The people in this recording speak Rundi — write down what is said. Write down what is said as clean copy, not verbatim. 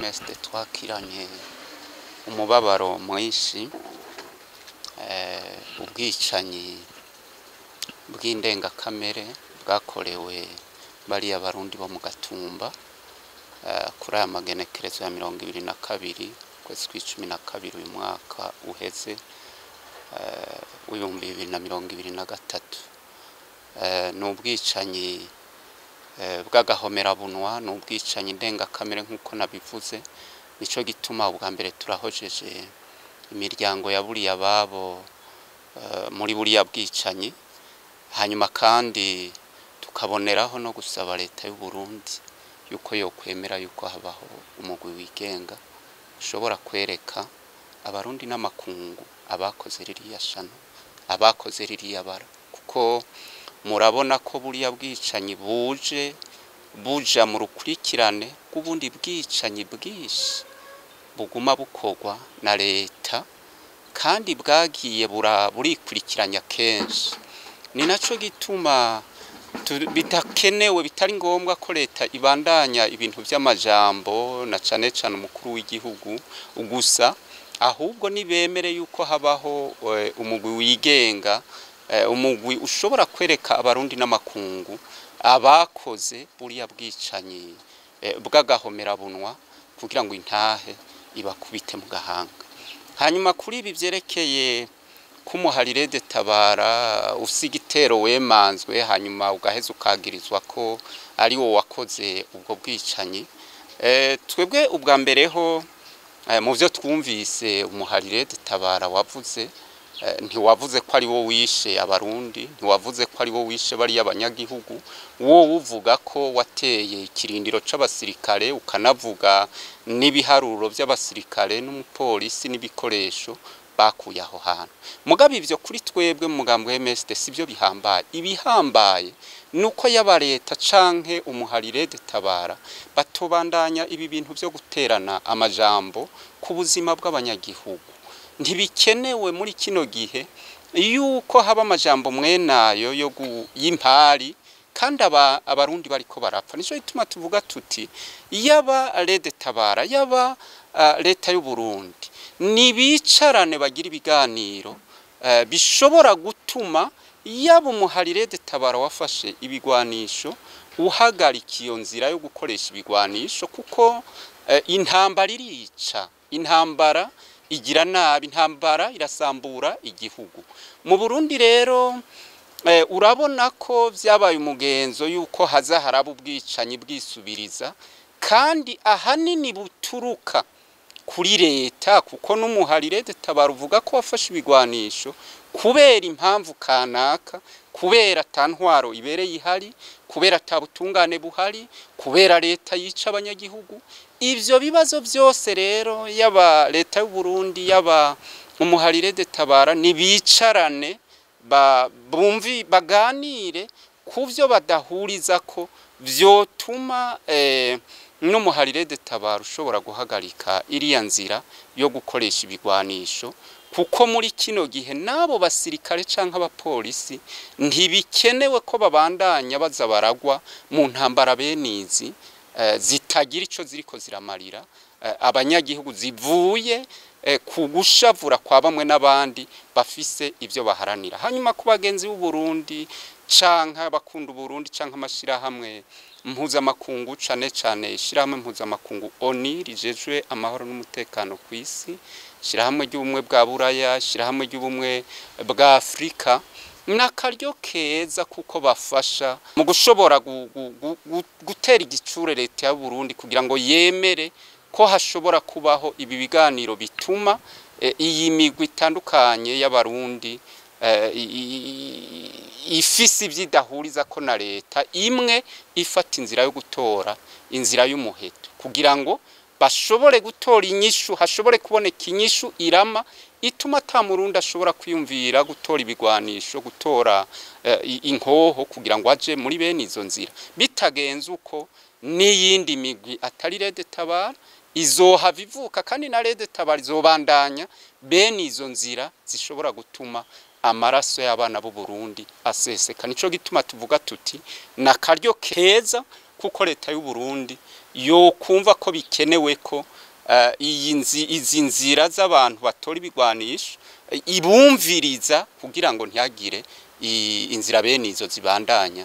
MSD twakiranye umubabaro mwinshi, ubwicanyi bw'indengakamere bwakorewe bariya Barundi bo mu Gatumba kuri aya magenekerezo ya 22 kwezi kw'icumi na kabiri uyu mwaka uheze w'2023. Ni ubwicanyi bw'agahomerabunwa, ni ubwicanyi ndengakamere nk'uko nabivuze. Nico gituma ubwa mbere turahojeje imiryango ya buriya babo muri buriya bwicanyi, hanyuma kandi tukaboneraho no gusaba leta y'u Burundi yuko yokwemera yuko habaho umugwi wigenga ushobora kwereka Abarundi n'amakungu abakoze ririya shano, abakoze ririya bara, kuko murabona ko buriya bwicanyi buje buja mu rukurikirane rw'ubundi bwicanyi bwinshi buguma bukorwa na leta, kandi bwagiye burikurikiranya kenshi. Ni naco gituma bidakenewe, bitari ngombwa ko leta ibandanya ibintu vy'amajambo na cane cane umukuru w'igihugu gusa, ahubwo nibemere yuko habaho umugwi wigenga, umugwi ushobora kwereka Abarundi n'amakungu abakoze buriya bwicanyi bw'agahomerabunwa, kugira ngo intahe ibakubite mu gahanga. Hanyuma kuri ibi vyerekeye kumuharire de Tabara usiga igitero wemanzwe, hanyuma ugaheza ukagirizwa ko ari wo wakoze ubwo bwicanyi, twebwe ubwa mbere ho mu vyo twumvise umuharire de Tabara wavuze, ntiwavuze ko ari wo wishe Abarundi, ntiwavuze ko ari wo wishe bariya abanyagihugu. Wowe uvuga ko wateye ikirindiro c'abasirikare, ukanavuga n'ibiharuro vy'abasirikare n'umupolisi n'ibikoresho bakuye aho hantu. Mugabo ivyo kuri twebwe mu mugambwe MSD sivyo bihambaye. Ibihambaye nuko yaba leta canke umuharire de Tabara batobandanya ibi bintu vyo guterana amajambo ku buzima bw'abanyagihugu. Ntibikenewe muri kino gihe yuko haba amajambo mwenayo yo y'impari, kandi Abarundi bariko barapfa. Nico gituma tuvuga tuti yaba Rede Tabara, yaba leta y'u Burundi, nibicarane bagira ibiganiro bishobora gutuma yaba umuharire de Tabara wafashe ibigwanisho uhagarika iyo nzira yo gukoresha ibigwanisho, kuko intambara irica, intambara igira nabi, intambara irasambura igihugu. Mu Burundi rero urabona ko vyabaye umugenzo yuko haza haraba ubwicanyi bwisubiriza, kandi ahanini buturuka kuri leta, kuko n'umuharire de Tabara uvuga ko wafashe ibigwanisho kubera impamvu kanaka, kubera atantwaro ibereye ihari, kubera atabutungane buhari, kubera leta yica abanyagihugu. Ivyo bibazo vyose rero yaba leta y'u Burundi, yaba umuharire de Tabara, nibicarane bumvi baganire kuvyo badahuriza ko vyotuma n'umuharire de Tabara ushobora guhagarika iriya nzira yo gukoresha ibigwanisho, kuko muri kino gihe nabo basirikare canke abapolisi ntibikenewe ko babandanya baza baragwa mu ntambara benizi zitagira ico ziriko ziramarira abanyagihugu, zivuye ku gushavura kwa bamwe n'abandi bafise ivyo baharanira. Hanyuma ku bagenzi b'u Burundi canke abakunda Burundi canke amashirahamwe mpuzamakungu, cane cane ishirahamwe mpuzamakungu ONU rijejwe amahoro n'umutekano ku isi, ishirahamwe ry'ubumwe bwa Buraya, ishirahamwe ry'ubumwe bwa Afrika, n'akaryo keza kuko bafasha mu gushobora gutera igitsure leta y'u Burundi kugira ngo yemere ko hashobora kubaho ibi biganiro bituma iyi migwi itandukanye y'Abarundi ifise ivyidahuriza ko na leta imwe ifata inzira yo gutora inzira y'umuheto, kugira ngo bashobore gutora inyishu, hashobore kuboneka inyishu irama ituma ata Murundi ashobora kwiyumvira gutora ibigwanisho, gutora inkoho kugira ngo aje muri bene izo nzira. Bitagenze uko n'iyindi migwi atari Rede Tabara izohava ivuka, kandi na Rede Tabara izobandanya bene izo nzira zishobora gutuma amaraso y'abana b'u Burundi aseseka. Nico gituma tuvuga tuti nakaryo keza kuko leta y'u Burundi yokumva ko bikenewe ko Iyi izi nzira z'abantu batora ibigwanisho, ibumviriza kugira ngo ntihagire inzira bene izo zibandanya.